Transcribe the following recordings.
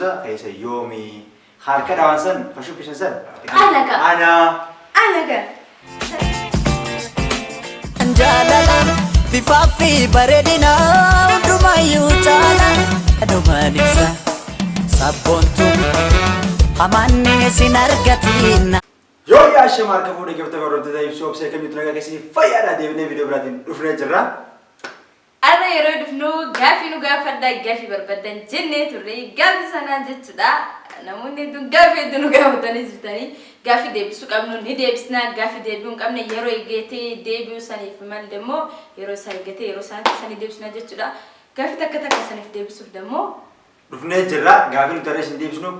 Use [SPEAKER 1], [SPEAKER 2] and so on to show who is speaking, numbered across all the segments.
[SPEAKER 1] Aruuza keessa yoomi? Harka dhawaan san ka shubbisan san.
[SPEAKER 2] Ana ka.
[SPEAKER 1] Ana.
[SPEAKER 2] Ana ka.
[SPEAKER 3] Jaalala bifaa fi bareedina hundumayyuu caala dhumaan ibsa sabboontu hamaanni sin argatina.
[SPEAKER 1] Yoo yaashama harka fuudhee gabta hordoftoota ibsuu obsee kamiitu nagaa keessanii fayyaadha, deebinee viidiyoo biraatiin dhufnee jirra.
[SPEAKER 2] Arra yeroo dhufnu gaafii nu gaafadhaa, gaafii barbaadan jennee turre, gaafii sanaa jechuudha. Namoonni hedduun gaafii hedduu nu gaafatanii jirtanii, gaafii deebisuu qabnu ni deebisna, gaafii deebi'uu hin qabne yeroo eeggatee deebi'uu saniif malee immoo yeroo isaa eeggatee yeroo isaatti sanii deebisna jechuudha. Gaafii takka takka saniif deebisuuf dammoo
[SPEAKER 1] dhufnee jirra. Gaafii nuti har'a isin deebisnu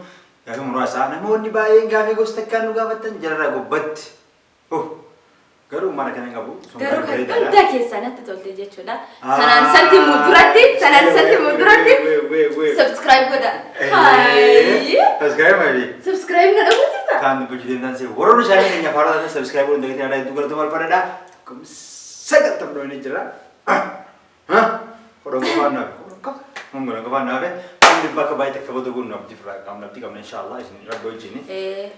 [SPEAKER 1] gaafii muraasa. Namoonni baay'een gaafii gosa takkaan nu gaafattan jararraa gubbatti. Oh, garuu maal akkana hin qabu. Sun
[SPEAKER 2] Garuu
[SPEAKER 1] gaafii
[SPEAKER 2] kan
[SPEAKER 1] bareedaadha.
[SPEAKER 2] hunda keessaa natti tolte jechuudha. Sanaan santi muduratti, sanaan santi muduratti subscribe godha. Hayi.
[SPEAKER 1] Subscribe maybe.
[SPEAKER 2] Subscribe na dhabu jirta.
[SPEAKER 1] Kaan dubbachuu deemtan see warroonni isaanii keenya faarota ta'an subscribe godhuun dagatiin aadaa hedduu galatooma alfadhadha. 90,000 dhoofnee jira. 10 qofaan naafe. 10 qofaan naafe. Hundi bakka baay'ee takka booda guunnu abdii firraa qabna, abdii qabna, inshallah isin rabbi wajjin.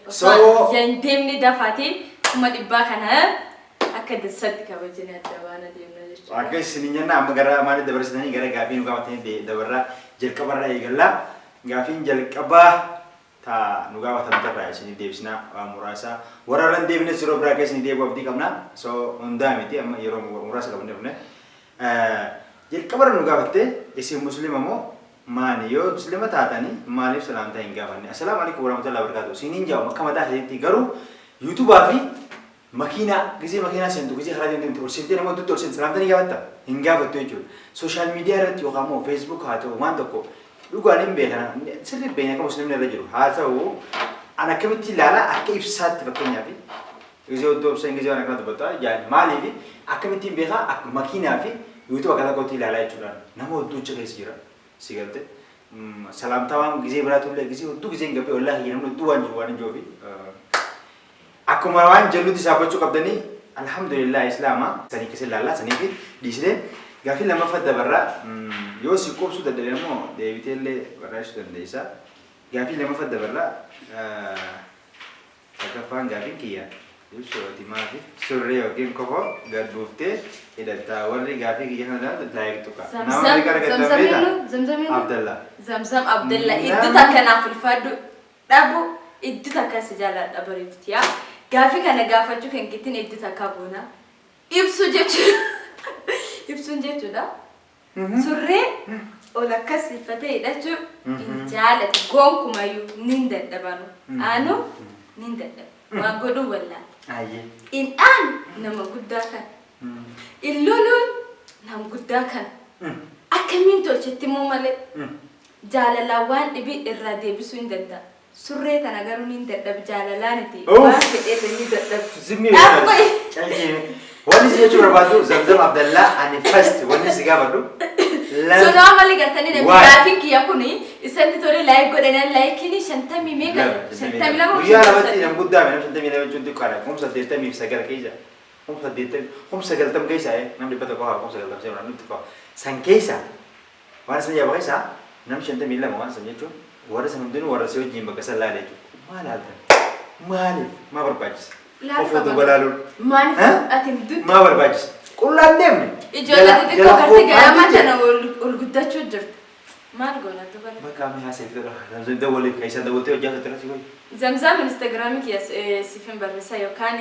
[SPEAKER 2] Osoo hin deemne dafaati 100,000 kana akka dasatti kabajanii adda baana deemna jechuudha.
[SPEAKER 1] Akka isin nyanna amma gara maaliif dabarsitanii gara gaafii nu gaafatanii dabarraa jalqabarraa eegallaa. Gaafiin jalqabaa ta nu gaafatamterraa isiniif deebisnaa waan muraasa. Warra irra hin deebines yeroo biraa keessa ni deebi'u abdii qabna. So hundaa miti, amma yeroo muraasa qabannee dhufne. Jalqabarra nu gaafatte, isin muslima moo maani? Yoo muslima taatanii maaliif salaamtaa hin gaafanne? Assalaamu alaikum warahmatullahi wabarakatuh. Isiniin jaa'u akka mataa keetitti, garuu yuutubaa fi makiinaa, gisee makiinaa seentu, gisee karaa deemtu ol seentee nama hedduutti ol seentu, salaamtaa ni gaafatta? Hin gaafattu jechuudha. Social media irratti yookaan immoo Facebook haa ta'u waan tokko dhugaan hin beekna, sirri beekna akka muslimni irra jiru haa ta'u, an akkamitti ilaala akka ibsaatti? Fakkeenyaaf gisee oddoo ibsa gisee waan akkana dubbattu jaan maaliif akkamittiin beekaa? Akka makiinaa fi YouTube akka tokkotti ilaalaa jechuudhaan nama hedduu achi keessa jira, si galte? Salaamtaa waan gisee biraatu illee gisee hedduu gisee hin gabbee wallaahi namni hedduu waan jiru waan hin jiruufi akkuma waan jallutti saabbachuu qabdanii. Alhamdulillah, islaama sanii keessa ilaallaa sanii fi dhiisnee gaafii lammaffaa dabarraa. Yoo si qubsuu dadhabe immoo deebitee illee barreessuu dandeessa. Gaafii lammaffaa dabarraa. Sadaffaan gaafiin kiyya, ibsu ati maafi surree yookiin kofoo gad buuftee hidhattaa? Warri gaafii kiyya kana daawwatu like tuqa. Nama meeqa argattan
[SPEAKER 2] Zamzam
[SPEAKER 1] beektaa?
[SPEAKER 2] Eenyu? Zamzam eenyu?
[SPEAKER 1] Abdallah.
[SPEAKER 2] Zamzam Abdalla, iddoo takka naaf ulfaadhu dhabu, iddoo takka si jaaladha bareeduti yaa. Gaafii kana gaafachuu kan keetiin iddoo takka boona. Ibsu jechuudha. Ibsuun jechuudha. Surree ol akkas uffatee hidhachuu hin jaalatu gonkumayyuu, nin dadhabanu. Anu nin dadhaba. Waan godhuu wallaala. In aan nama guddaa kana. In loluun nama guddaa kana. Akkamiin tolchetti immoo malee jaalalaan waan dhibii irraa deebisuu hin danda'a. Surree tana garuu nin dadhabe, jaalalaaniti waan fedheerra ni dadhabe.
[SPEAKER 1] Zimmi.
[SPEAKER 2] Dhaabba.
[SPEAKER 1] Calqii. Wanni si jechuu barbaadu, Zamzam Abdallaa, ani first wanni si gaafadhu.
[SPEAKER 2] Sunaa malee gartanii namni
[SPEAKER 1] Why?
[SPEAKER 2] gaafiin kiyya kuni isatti tole like godhanan, likeiin shantamii meeqa? 52.
[SPEAKER 1] Guyyaa lamatti nam guddaa nam 52 jechuun xiqqaadha. 89,000 keessa. 80,000, 90,000 keessa nam 100 haa 90,000 seera namni xiqqaa. San keessa waan san yaaba keessa nam 52 waan san jechuun warra san hundinuu warra si wajjin bakka san laale jechuudha. Maal laaltan? Maaliif? Maa barbaachisa?
[SPEAKER 2] Laaluu
[SPEAKER 1] Of oduu
[SPEAKER 2] qaba.
[SPEAKER 1] balaaluun.
[SPEAKER 2] Maaliif
[SPEAKER 1] Eh?
[SPEAKER 2] ati hin dutte?
[SPEAKER 1] Maa barbaachisa? Qullaan deemne.
[SPEAKER 2] Ijoollee xixiqqoo gartee garamaa tana ol guddachuu jirti. Maal goona dubara?
[SPEAKER 1] Bakka ammi haasa'e fidadha. Zamzam dawwalee kan isaan dawwaltee hojjaa turte si godhi.
[SPEAKER 2] Zamzam Instagramii kiyya siifin barreessa yookaan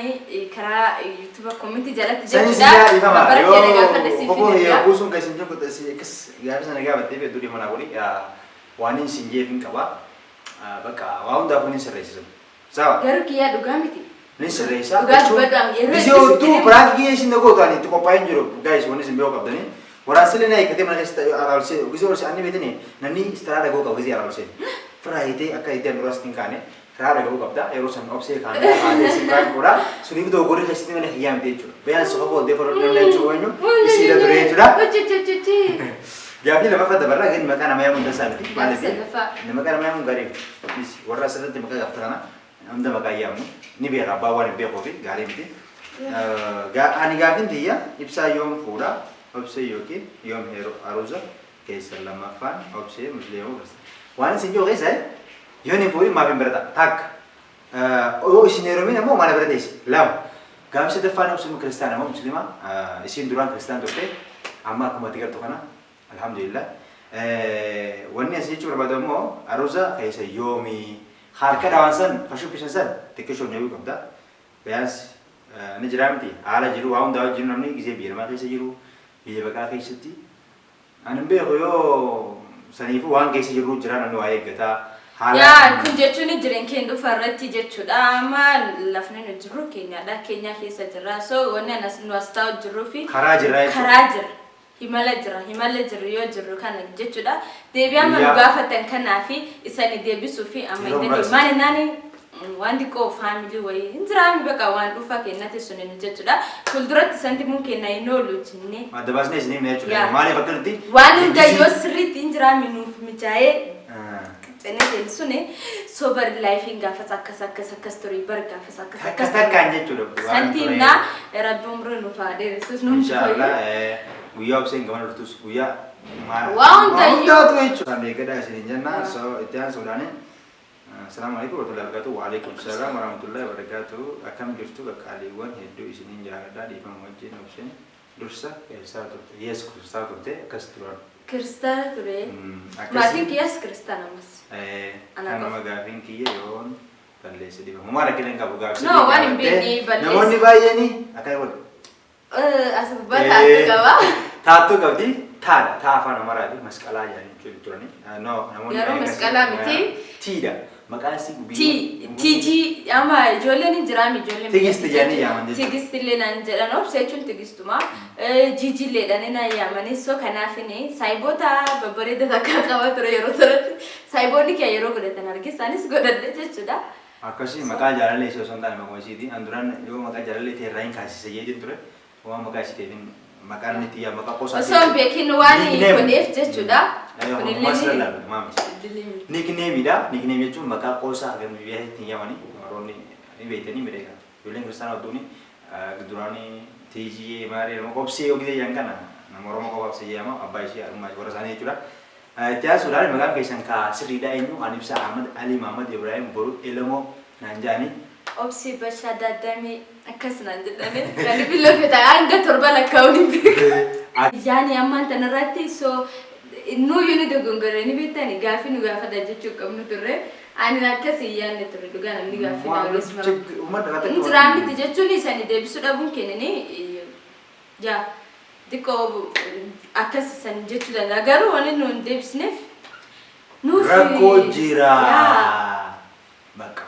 [SPEAKER 2] karaa YouTube commentii jalatti
[SPEAKER 1] Sanii si
[SPEAKER 2] jechuudha.
[SPEAKER 1] yaa dhiifama.
[SPEAKER 2] Bara kiyya na gaafadhe
[SPEAKER 1] Yoo
[SPEAKER 2] siifin
[SPEAKER 1] kofoo
[SPEAKER 2] ergaa.
[SPEAKER 1] yoo buusuun kan isin jedhu si akkas gaafa sana gaafattee fi durii manaa godhi waan hin sin jeef hin qaba. Bakka waa hundaafuu ni sirreessisu. Sawa.
[SPEAKER 2] Garuu kiyyaa dhugaa miti.
[SPEAKER 1] Ni sirreessa.
[SPEAKER 2] Dhugaa dubbadhu yeroo
[SPEAKER 1] Gisee
[SPEAKER 2] itti
[SPEAKER 1] hedduu
[SPEAKER 2] sitti himu.
[SPEAKER 1] prank kiyya isin gootu ani itti qophaa'ee hin jiru. Guys, wanni isin beekuu qabdanii. Waraansillee na eeggatee mana keessatti araarsee gisee ol ani beekani namni istaraa dhaga'uu qaba gisee araarsee. Firaa hiitee akka hiitee duraa sitti hin kaane firaa dhaga'uu qabda, yeroo san obsee kaane haatee si prank godha. Suniif dogoggorri keessatti malee kiyyaa miti jechuudha. Bayaan si qofa ol deefa namni jechuu eenyu isiidha ture jechuudha.
[SPEAKER 2] Hojjechichi.
[SPEAKER 1] Gaaffii lammaffaa dabarraa, gadi maqaa namaa yaamuun dansaa miti.
[SPEAKER 2] Gaaffii sadaffaa.
[SPEAKER 1] Maqaa namaa yaamuun gaarii miti. Warra asirratti maqaa gaafata kana hunda maqaa yaamnu ni beeka, abbaan waan hin beekuufi gaarii miti. Ani gaafin tiyya, ibsaa yoom fuudha obsee yookiin yoom heeru aruuza keessan lammaffaan? Obsee musliima moo kiristaana? Waan isin jiru keessa Yoon hin fuudhin maaf hin bira ta'a? Takka. Yoo isin heerumin ammoo mana bira teessi. Lama. Gaafii sadaffaan, obsuma kiristaana moo musliima? Isiin duraan kiristaan turte, amma akkuma ati gartu kana, alhamdulillah. Wanni as jechuu barbaadu ammoo, aruuza keessa yoomii harka dhawan san ka shubbisan san xiqqishoon eeguu qabda. Bayaans ni jiraa miti, haala jiru waa hundaa wajjin namni gisee biyya namaa keessa jiru, biyya baqaa keessatti ani hin beeku, yoo saniifuu waan keessa jirru jira, namni waa eeggataa haala.
[SPEAKER 2] Yaa, kun jechuun jireenya keenya dhufa irratti jechuudha. Amma lafni nu jirru keenyadha. Keenya keessa jirra. So wanni anas nu as taa'u jirruu fi
[SPEAKER 1] karaa jirra jechuudha.
[SPEAKER 2] Karaa jira. Himala jira. Himala jirru yoo jirru kana jechuudha. Deebii amma nu gaafatan kanaa fi isani deebisuu fi amma
[SPEAKER 1] Yeroo
[SPEAKER 2] hin
[SPEAKER 1] muraasa.
[SPEAKER 2] dandeenyu. Maali naani waan xiqqoo family wayii hin jiraami, bakka waan dhuunfaa kennate sun hin jechuudha. Fuulduratti santimuun keenya hin oolu jennee.
[SPEAKER 1] Adda baasnee isin himna jechuudha.
[SPEAKER 2] Yaa.
[SPEAKER 1] Maaliif akka nuti
[SPEAKER 2] Waan hunda yoo sirriitti hin jiraami nuuf mijaa'ee cinee keenya suni sober lifeiin gaafas akkas akkas akkas ture bar, gaafas akkas
[SPEAKER 1] Takka
[SPEAKER 2] akkas
[SPEAKER 1] takkaan jechuudha. Waan
[SPEAKER 2] santi
[SPEAKER 1] ture.
[SPEAKER 2] himnaa, Rabbi umrii nuuf haa dheeressus nu
[SPEAKER 1] Inshaallah guyyaa obseen gamana dhuftus guyyaa
[SPEAKER 2] Waa hundayyuu.
[SPEAKER 1] Hundaatu jechuudha. Beekadhaa isin jenna. So itti aansuudhaan, Asalaamu alaikum warahmatullahi wabarakatuh. Wa alaikum salaam warahmatullahi wabarakatuh. Akkam jirtu qaqqaaliiwwan? Hedduu isiniin jaaladha. Dhiifama wajjin, obseen dursa kiristaana turte? Yes, kiristaana turte, akkas turan.
[SPEAKER 2] Kiristaana ture.
[SPEAKER 1] Akkasi.
[SPEAKER 2] Maatiin kiyyaas kiristaana ammas. Ana
[SPEAKER 1] Kanuma gaafiin kiyya, yoon balleesse dhiifama. Homaa rakkina hin qabu gaafii.
[SPEAKER 2] No, waan hin beekne balleesse.
[SPEAKER 1] Namoonni baay'een akka godhu.
[SPEAKER 2] As gubbaa taattu qaba.
[SPEAKER 1] Taattuu qabdi. Taadha. Taa afaan Amaaraati. Masqalaa jedhanii turani. No, namoonni
[SPEAKER 2] Garuu
[SPEAKER 1] baay'een
[SPEAKER 2] masqalaa miti.
[SPEAKER 1] Tiidha. Maqaan isii gubii.
[SPEAKER 2] Tiijii amma ijoolleen hin jiraami ijoolleen.
[SPEAKER 1] Tigisti jedhanii yaaman jechuudha.
[SPEAKER 2] Tigisti illee naan jedhan, obsa jechuun tigistuma. Jiijii illee dhanii naan yaamanii, so kanaafini saayiboota babbareeda takka qaba ture yeroo sanatti. Saayiboonni kiyya yeroo godhatan arge, isaanis godhadhe jechuudha.
[SPEAKER 1] Akkasii maqaa jaalallee isii osoo hin taane maquma isiiti. An duraan yoo maqaa jaalallee ta'e irraa hin kaasise jeetiin ture. Waan maqaa isii ta'eefin maqaan inni itti yaa maqaa qosaa.
[SPEAKER 2] Osoo hin beekin waan godheef jechuudha.
[SPEAKER 1] Kunillee nicknameidha. Nickname jechuun maqaa qoosaa kan biyya ittiin yaamanii warroonni ni beektanii miidhaga. Ijoolleen kiristaanaa hedduun duraanii Tiijii Maaree nama Qobsee yoo gisee jedhan kana nama Oromoo qofaaf si jedhama, abbaa ishee harummaa warra isaanii jechuudha. Itti aansuudhaan, maqaan keessan kaa sirriidha eenyu? Ani Ibsaa Ahmad Ali Mahamad Ibrahim Boru Elemoo naan jedhanii.
[SPEAKER 2] Obsi Bashaa Daaddamee akkas naan jedhanii kan bilofeta hanga 7 lakkaa'uun hin beeku. Yaani ammaan tanarratti so nuyyuu ni dogongorre, ni beektani, gaaffii nu gaafadha jechuu qabnu turre. Ani akkas hin yaadne ture dhugaa, namni gaaffii na ogeessu hin jiraa miti jechuun isani deebisuu dhabuun kennini yaa xiqqoo akkas isan jechuu danda'a, garuu wanni nu hin deebisneef nuuf
[SPEAKER 1] Rakkoo jira.
[SPEAKER 2] Yaa.
[SPEAKER 1] Bakka.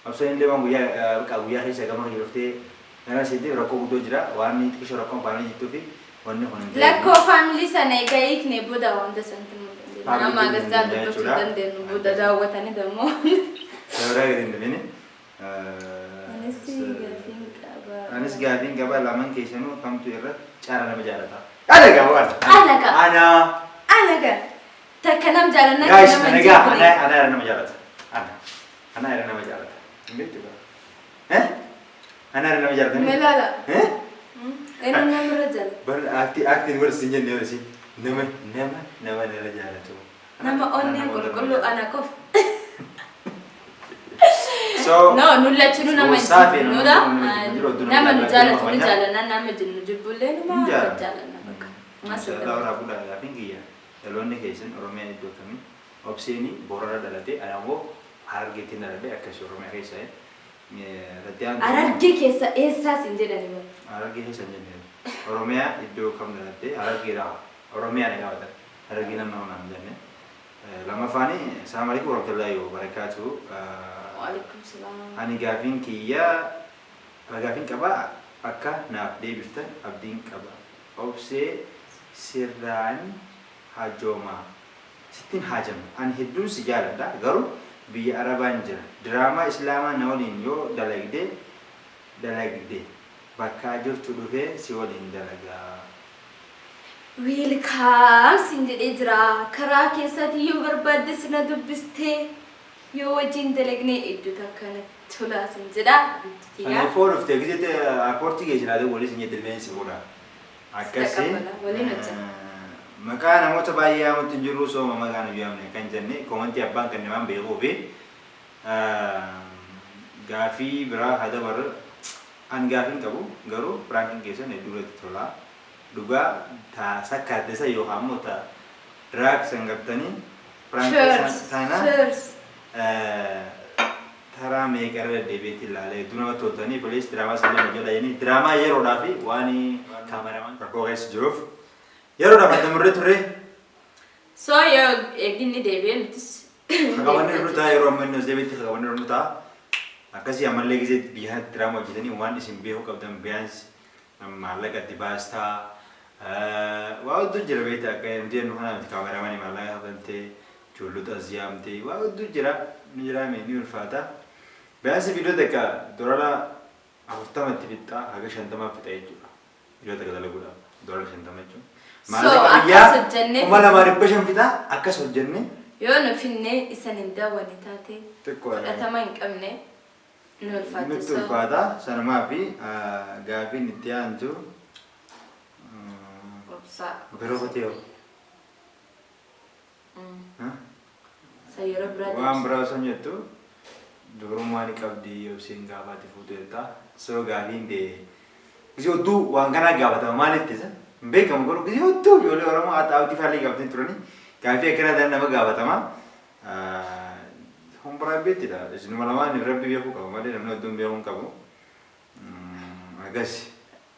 [SPEAKER 1] Obseen illee waan guyyaa bakka guyyaa keessa gama kiyya dhuftee gara seeteef rakkoo guddoo jira. Waan xiqqishoo rakkoon family jirtuu fi wanni kun hin ta'e.
[SPEAKER 2] Lakkoo family sana egaa hiikne booda wanta sanatti himuu dandeenya.
[SPEAKER 1] Family
[SPEAKER 2] Amma
[SPEAKER 1] himuu
[SPEAKER 2] agarsiisaa
[SPEAKER 1] dandeenya
[SPEAKER 2] dubbachuu
[SPEAKER 1] jechuudha.
[SPEAKER 2] dandeenyu booda daawwatanii dammoo.
[SPEAKER 1] Sababa gadi hin dhufini.
[SPEAKER 2] Anis gaafiin qaba.
[SPEAKER 1] Anis gaafiin qaba, lamaan keessanuu kamtu irra caala nama jaalata? Ana qaba waan.
[SPEAKER 2] Ana qaba.
[SPEAKER 1] Ana.
[SPEAKER 2] Ana gaa. Takka nam jaalannaa
[SPEAKER 1] Guys,
[SPEAKER 2] nama
[SPEAKER 1] ana
[SPEAKER 2] hin
[SPEAKER 1] gaa
[SPEAKER 2] jibbine.
[SPEAKER 1] ana irra nama jaalata. Ana. Ana irra nama jaalata. Hin beektu gaa? Eh? Ana irra nama jaalata.
[SPEAKER 2] Melaala.
[SPEAKER 1] Eh?
[SPEAKER 2] Inni namarra jaalata.
[SPEAKER 1] Bar akti akti warri sin jenne yoo isin nama irra jaalatu.
[SPEAKER 2] Nama onneen qulqulluu ana qofa.
[SPEAKER 1] So
[SPEAKER 2] No, nu lachinuu nama hin
[SPEAKER 1] Gosaa fi
[SPEAKER 2] jibbinudha.
[SPEAKER 1] nama jiru,
[SPEAKER 2] Nama nu jaalatu ni
[SPEAKER 1] nama
[SPEAKER 2] jaalanna, nama jinnu jibbullee numa
[SPEAKER 1] Hin jaalanna.
[SPEAKER 2] jaalanna bakka.
[SPEAKER 1] Inshallah warra guddaa gaafiin kiyya, dhaloonni keessan Oromiyaa iddoo kamii? Obseeni Boorana dhalate, ani ammoo Harargeetti dhaladhe, akkasii Oromiyaa keessa. Irratti aantu.
[SPEAKER 2] Harargee keessa eessaas hin jedhani bara.
[SPEAKER 1] Harargee keessa hin jenne. Oromiyaa iddoo kam dhalatte? Harargeedha. Oromiyaa na gaafatan. Harargee nama naan hin jenne. Lammaffaani, Assalamu alaikum warahmatullahi wabarakatuh.
[SPEAKER 2] Waalaikum salaam.
[SPEAKER 1] Ani gaafiin kiyya gaafiin qaba, akka naaf deebiftan abdiin qaba. Obsee sirraan hajooma. Sittin haajama. Ani hedduun si jaaladha, garuu biyya Arabaan jira. Diraamaa Islaamaa na waliin yoo dalagde bakkaa jirtu dhufee si waliin dalagaa.
[SPEAKER 2] Welcome siin jedhee jira. Karaa keessatti yoo barbaaddes na dubbistee yoo wajjin dalagnee iddoo takka natti tolaa siin jedha. Biyya.
[SPEAKER 1] Ani foo dhuftee gizeetti airportii geessinaa walii sin jette ilmeen si fuudha. Akkasii.
[SPEAKER 2] Taqabbala, waliin hojjenna.
[SPEAKER 1] Maqaa namoota baay'ee yaamutti hin jirru, sooma maqaa nu yaamne kan jenne comment abbaan kan namaan beekuu fi gaafii biraa haa dabarru. An gaafii hin qabu, garuu prankiin keessan hedduu irratti tola. Dhugaa ta sakkaatte isa yookaan immoo ta drug san gartanii prankii
[SPEAKER 2] Cheers.
[SPEAKER 1] sana
[SPEAKER 2] Cheers.
[SPEAKER 1] Taraa meeqa irra deddeebi'eetti ilaalee hedduu namatti toltanii. Please, diraamaa sallee nu jedha inni diraamaa yeroodhaa fi waan kaameramaan rakkoo keessa jiruuf yeroodhaaf adda murree turre.
[SPEAKER 2] So yoo eeginni deebi'ee nutis
[SPEAKER 1] Kaqabannee nu ta'a, yeroo amma inni as deebi'etti kaqabannee nu ta'a. Akkasii ammallee gisee biyya kanatti diraamaa hojjetanii waan isin beekuu qabdan, biyyaans maallaqa itti baastaa, waa hedduu jira beektaa. Akka nuti jennu kana miti. Kaameramanii maallaqa kafaltee, ijoollota as yaamtee, waa hedduu jira, ni jiraame, ni ulfaata. Biyaansi viidiyoo takka $40 itti fixxaa, haga 50 fixa jechuudha. Viidiyoo takka dalaguudhaaf $50 jechuun.
[SPEAKER 2] So,
[SPEAKER 1] Maallaqa
[SPEAKER 2] akkas
[SPEAKER 1] biyyaa
[SPEAKER 2] hojjennee
[SPEAKER 1] 2,500 fixaa akkas hojjenne.
[SPEAKER 2] Yoo nu finne isan hin daawwanne taate
[SPEAKER 1] Xiqqoo
[SPEAKER 2] fudhatama hin qabne, nu ulfaata.
[SPEAKER 1] Nutti
[SPEAKER 2] So,
[SPEAKER 1] ulfaata. Sanumaa fi gaafiin itti aantu.
[SPEAKER 2] Obsaa.
[SPEAKER 1] Biroo kotee.
[SPEAKER 2] Sa yeroo biraa
[SPEAKER 1] Waan
[SPEAKER 2] deebisa.
[SPEAKER 1] biraa osoo hin jettu, dubrummaa ni qabdi obseen gaafaati fuutu jettaa. So gaafiin dee gisee hedduu waan kanaa gaafatama, maaliif tisa hin beekamu, garuu gisee hedduu ijoollee Oromoo hatta abdii faallee gaafatanii turanii gaafii akkanaa ta'an nama gaafatama. Humbiraa beektidha. Isinuma lamaan rabbi beekuu qaba malee namni hedduun beekuu hin qabu. Akkas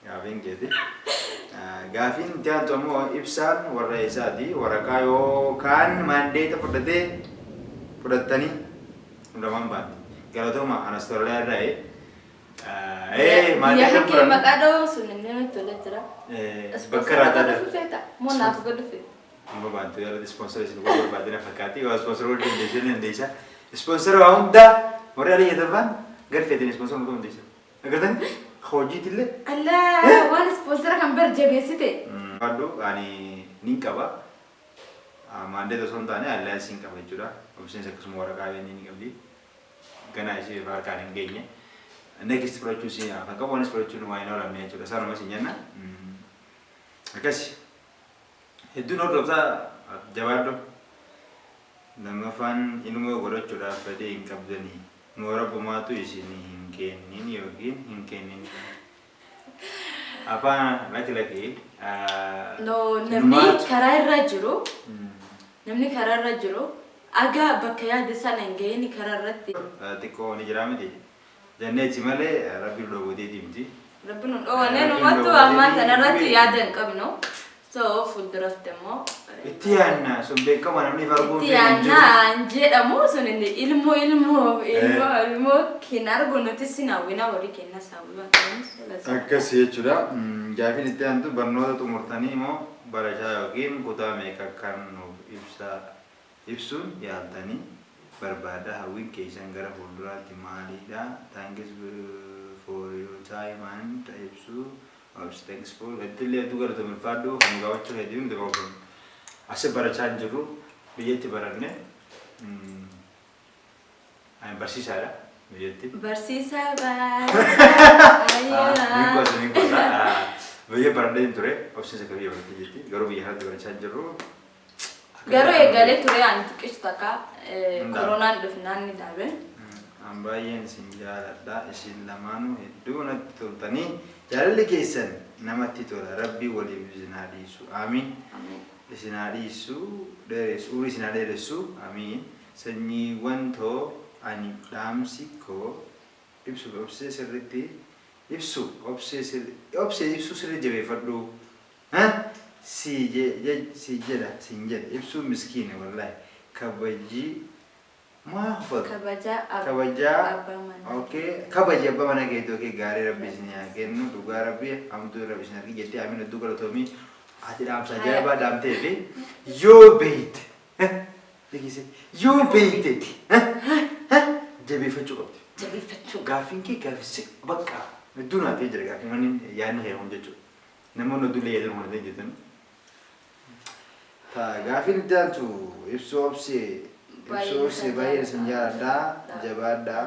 [SPEAKER 1] gaafiin keeti. Gaafiin itti aantu ammoo, ibsaan warra eessaati? Waraqaa yookaan maandeeta fudhatee fudhattanii lamaan baatti. Galatooma, Anastooraa irraa.
[SPEAKER 2] Biyya
[SPEAKER 1] Maandeeta
[SPEAKER 2] kee
[SPEAKER 1] fudhannu.
[SPEAKER 2] maqaa dha'uun sun inni nutti tolee jira.
[SPEAKER 1] Bakka irraa taate.
[SPEAKER 2] Godhu feeta? Moo naaf godhu feeta?
[SPEAKER 1] Amma baantu yaala sponsor isin godhu barbaadina fakkaatti. Waa sponsor godhuu dandeessu ni dandeessa. Sponsor waa hundaa warri alii jedhan gar feetin sponsor godhuu dandeessa. Agartani hojiitillee.
[SPEAKER 2] Allaa, waan sponsor kan bar jabeessite.
[SPEAKER 1] Fadhu, ani nin qaba. Maandeeta osoo hin taane alliance hin qaba jechuudha. Obseenis akkasuma waraqaa inni ni qabdi. Ganaa ishee harkaan hin geenye. Next fudhachuu si kan qabu, anis fudhachuun waa hin oolamne jechuudha. Sanuma si nyanna. Akkasi. Hedduun hordoftaa, jabaadhu. Lammaffaan, ilmoo godhachuudhaaf fedhii hin qabdanii? Moo rabbumaatu isin hin kennin yookiin hin kennin? Afaan laki laki.
[SPEAKER 2] No, namni karaa irra jiru, namni karaa irra jiru aga bakka yaade sana hin gahin karaa irratti.
[SPEAKER 1] Xiqqoo ni jira miti. Janneeti malee rabbi nu dhoowwateeti miti.
[SPEAKER 2] Rabbi nu dhoowwanee numattu ammaa kanarratti yaada hin qabnu. So fuulduratti immoo
[SPEAKER 1] Itti yaadna, sun beekama, namni arguun
[SPEAKER 2] itti yaadnaa hin jedhamu. Sun inni ilmoo ilmoo ilmoo ilmoo kin argu nuti sin hawwina, warri kennas hawwi waan ta'eef.
[SPEAKER 1] Akkasii jechuudha. Gaafiin itti aantu, barnoota xumurtanii moo barachaa yookiin kutaa meeqa kan nuuf ibsa ibsuun yaaltanii barbaada? Hawwiin keessan gara fuulduraatti maalidha? Thanks for your time and ibsuu. Thanks for ittillee hedduu galatoom, ulfaadhu kan gaafachuu hedduu nuti qabu. Asi barachaa hin jirru, biyyatti baranne. Ani barsiisaadha biyyatti.
[SPEAKER 2] Barsiisaa
[SPEAKER 1] Ni
[SPEAKER 2] baay'ee.
[SPEAKER 1] qosa, ni qosa. Biyya baradhee hin ture. Obsiinsa akka biyya barattee jirti. Garuu biyya kanatti barachaa hin jirru.
[SPEAKER 2] Garuu eegalee ture ani xiqqeessu takka
[SPEAKER 1] Hin
[SPEAKER 2] koronaan dhufnaan ni dhaabe.
[SPEAKER 1] An baay'een isin jaaladha. Isin lamaanuu hedduu natti toltanii. Jaalalli keessan namatti tola. Rabbi waliif isin haa dhiisu. Amiin. Isin haa dhiisu. Dheeressu. Umurii isin haa dheeressu. Amiin. Sanyiiwwan too, ani dhaamsi koo ibsu obsee sirriitti ibsu, obsee sirri obsee ibsuu sirrii jabeeffadhu. Si si jedha, siin jedha ibsuun miskiina wallahi kabajii maa hufatu.
[SPEAKER 2] Kabajaa
[SPEAKER 1] kabajaa
[SPEAKER 2] abbaa manaa.
[SPEAKER 1] Okay, kabaji abbaa mana keetii. Okay, gaarii rabbi isin haa kennu, dhugaa rabbi hamtuu rabbi isin argi jettee. Amiin, hedduu galatoomii. Ati dhaamsa ajaa'ibaa dhaamtee fi yoo beeyte dhigise, yoo beeyte jabeeffachuu qabdi.
[SPEAKER 2] Jabeeffachuu.
[SPEAKER 1] Gaaffiin kee gaaffii bakka hedduu naatee jira, gaaffii manni yaadni kee kun jechuudha. Namoonni hedduun yaadan kun ta'e jettan. Ta gaaffiin itti aantu, ibsuu obsee, ibsuu obsee, baay'een isin jaaladha, jabaadhaa.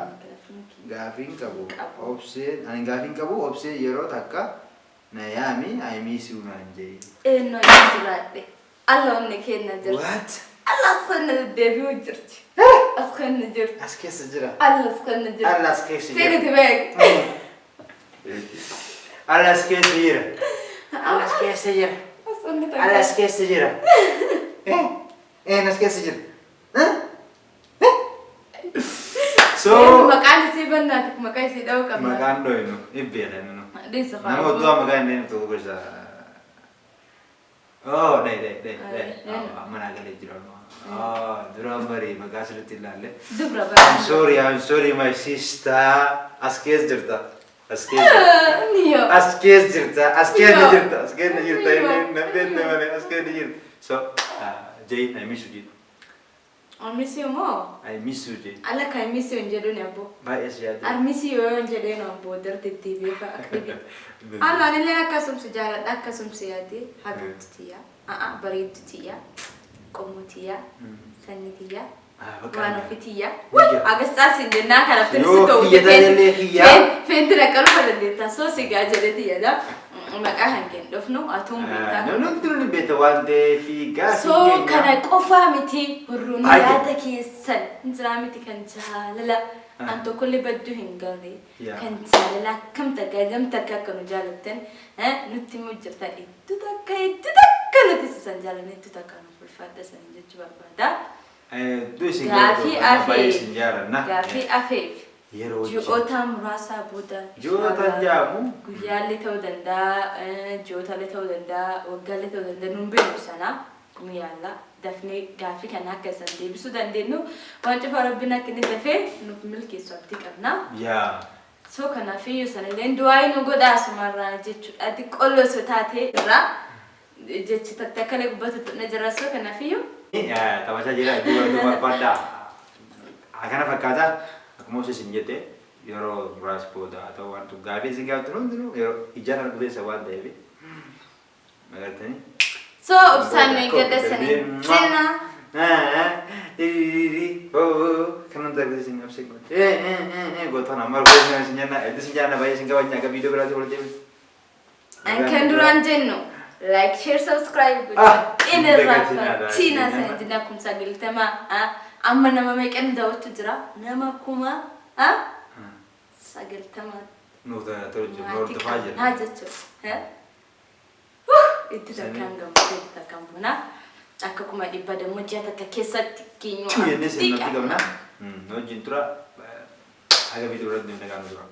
[SPEAKER 1] Gaaffiin qabu obseen, ani gaaffiin qabu, obsee yeroo takka na yaami, I miss you naan jee.
[SPEAKER 2] Eenyu jiraadhe. Alla onni kenna jirti.
[SPEAKER 1] What?
[SPEAKER 2] Alla as kenna deddeebi'uu jirti. As kenna jirti.
[SPEAKER 1] As keessa jira.
[SPEAKER 2] Alla as kenna jirti.
[SPEAKER 1] Alla as keessa jira.
[SPEAKER 2] Seeniti beek.
[SPEAKER 1] Alla as keessa jira. Alla as keessa jira.
[SPEAKER 2] As onni takka.
[SPEAKER 1] Alla as keessa jira. Eh, eh, as keessa jira. Eh? Eh? So,
[SPEAKER 2] Maqaan isii bannaatiif maqaa isii dha'uu qabna.
[SPEAKER 1] Maqaan dhoynu, ibbeedha nu.
[SPEAKER 2] Dhiisa.
[SPEAKER 1] Nama oddoo maqaan inni tokko gosa. Oh, dai, dai, dai, dai. Mana galee jira. Oh, duraan barii maqaa sirriitti ilaalle.
[SPEAKER 2] Dubra
[SPEAKER 1] I'm
[SPEAKER 2] bara.
[SPEAKER 1] sorry, I'm sorry, my sister. As keessa jirta. As keessa jirta.
[SPEAKER 2] Niyo.
[SPEAKER 1] As keessa jirta. As keessa
[SPEAKER 2] Yoo.
[SPEAKER 1] jirta. As keessa jirta.
[SPEAKER 2] Yoo.
[SPEAKER 1] Inni na beekte malee as keessa jirta. So, Jay, I miss you, Jay.
[SPEAKER 2] I miss you more.
[SPEAKER 1] I miss you, Jay.
[SPEAKER 2] Alla kan miss you hin jedhuun abbo.
[SPEAKER 1] Baay'ee si yaadde.
[SPEAKER 2] I miss you yoo hin jedheen abbo darteettii beeka akka dhibi. Alla anillee akkasumsi jaaladha, akkasumsi yaadde, habibti tiyya. A'a, bareeddu tiyya. Qomoo tiyya. Sanyi tiyya.
[SPEAKER 1] Ah, bakka
[SPEAKER 2] Waan
[SPEAKER 1] inni.
[SPEAKER 2] ofii tiyya.
[SPEAKER 1] Biyya.
[SPEAKER 2] Agas caasiin jennaan kanaaf
[SPEAKER 1] Yoo
[SPEAKER 2] ta'u.
[SPEAKER 1] kiyya taatellee kiyya.
[SPEAKER 2] Feenti dhaqqalu dandeetta. Soo sigaa jedhe tiyyadha. Maqaa kan kennu dhufnu atuun beektaa.
[SPEAKER 1] Namni hundinuu ni beekta waan ta'eef gaafii
[SPEAKER 2] So
[SPEAKER 1] keenya.
[SPEAKER 2] kana qofaa miti, warroonni
[SPEAKER 1] Baay'ee.
[SPEAKER 2] yaada keessan jiraa miti, kan jaalala an tokkollee badduu hin garre, kan jaalala akkam takka gam takka akka nu jaalattan nutti himuu jirtan, iddoo takka iddoo takka nuti sisan jaalanne, iddoo takka nu ulfaadha san jechuu barbaada.
[SPEAKER 1] Hedduu isin
[SPEAKER 2] Gaafii
[SPEAKER 1] galatoomfanna, baay'ee
[SPEAKER 2] afeef
[SPEAKER 1] isin jaalanna.
[SPEAKER 2] Gaafii afeef
[SPEAKER 1] Yeroo wajjin.
[SPEAKER 2] Ji'oota muraasaa booda.
[SPEAKER 1] Ji'oota jaamu.
[SPEAKER 2] Guyyaallee ta'uu danda'a, ji'ootaallee ta'uu danda'a, waggaallee ta'uu danda'a, nuun beeknu sana nu yaalla. Dafnee gaafii kana akka isaan deebisuu dandeenyu waan cufa Rabbiin akka inni dafee nuuf milkeessu abdii qabna.
[SPEAKER 1] Yaa.
[SPEAKER 2] So kanaafiyyuu sanillee du'aa nu godhaa asumarraa jechuudha. Xiqqoolloo osoo taate irraa jechi takka akkalee gubbatu tuqne jira, so kanaafiyyuu.
[SPEAKER 1] Taphachaa jira, iddoo baratu barbaadda. Akkana fakkaata, akkuma isin jette, yeroo muraasa booda haa ta'u, waan gaafii isin gaafatu hundinuu yeroo ijaan arguu keessa waan ta'eef agartanii.
[SPEAKER 2] So obsaan nu eeggadha sanii jenna.
[SPEAKER 1] Kan hunda isin qabsee gootaan amma arguu isin jenna, hedduu isin jaalladha, baay'ee isin kabajna, akka viidiyoo biraatti wal deebiin.
[SPEAKER 2] Kan duraan jennu like, share, subscribe
[SPEAKER 1] Ah,
[SPEAKER 2] gochuu inni irraanfatina sana jenna. 90,000 amma nama meeqan daawwachuu jira? Nama 90,000.
[SPEAKER 1] Nuuf tolu jiru,
[SPEAKER 2] maatii
[SPEAKER 1] hordofaa jira.
[SPEAKER 2] qabnaa jechuudha. Itti takkaan gammadee, itti takkaan bunaa akka 100,000 dammoo ji'a takka keessatti keenyu
[SPEAKER 1] Jennee sirnatti qabna. Nu wajjin tura. Haga viidiyoo biraatti deemnee gaanu tura.